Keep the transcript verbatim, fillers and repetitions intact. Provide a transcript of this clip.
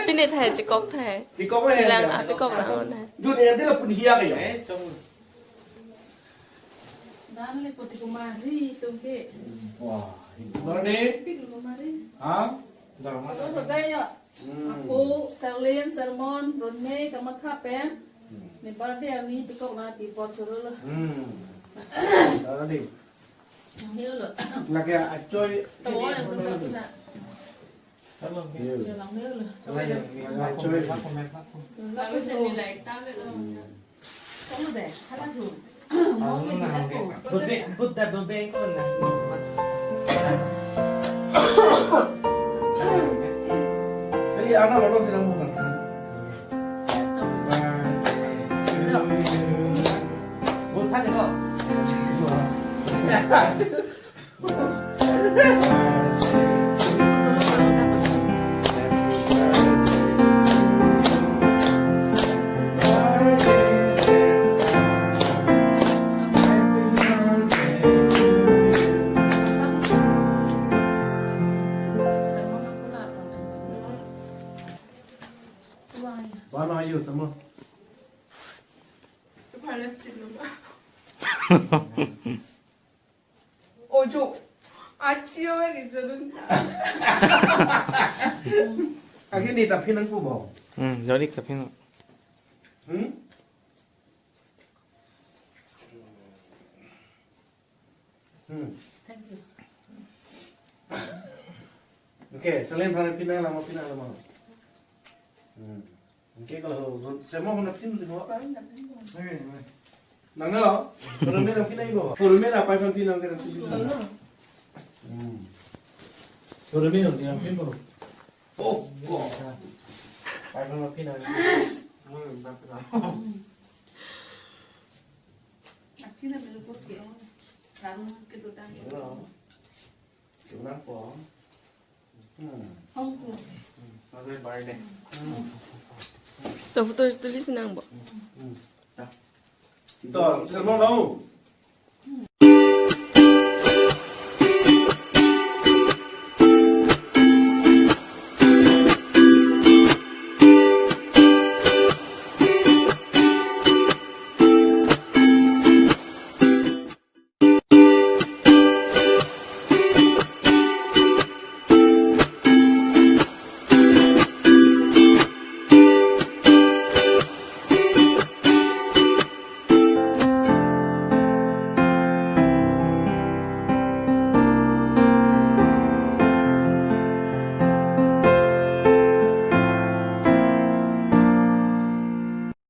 Pine thai chikok thai. Chikok thai. Chilang apikok lang thai. Jun ya dia pun hiya kayo. Eh, chong. Dan le poti kumari tum ke. Wah, ini. Morning. Pik kumari. Ha? Dorong. Dorong ya. Hmm. Ako, Serlin, Sermon, Ronme, kamatha pen. Hmm. Ne birthday arni tikok na ti bot choro lo. Hmm. Dorong di. Yang hilo lo. Lagi ajoy. Tawo yang tu sa sa. Iya. Iya, lang hilo lo. Lagi ajoy. Bagus ini like tabe lo. Hmm. Kamu deh, kalah tuh. Mau pergi dapur. Bebe, but dah bebe ko na. Kali anak lo dong sedang bukan. But tadi kok. One are you, Samo? Ojo. Achio ni jalun. Akhirnya tapi nang ku bo. Hmm, jadi tapi nang. Hmm? Hmm. Thank you. Okay, selain hari pinang lama pinang lama. Hmm. Oke, kalau semua mana pin di bawah. Nang lo, kalau main pin di bawah. Kalau main apa pin nang kena pin. Hmm. Kalau main yang pin bawah. Oh, oh. Apa pin nang. Akhirnya melukut ke. Lalu kita tanya. Cuma po. Hmm. Hongku. Happy birthday. Hmm. To photo tulis nang bo. Hmm. To, semua mau.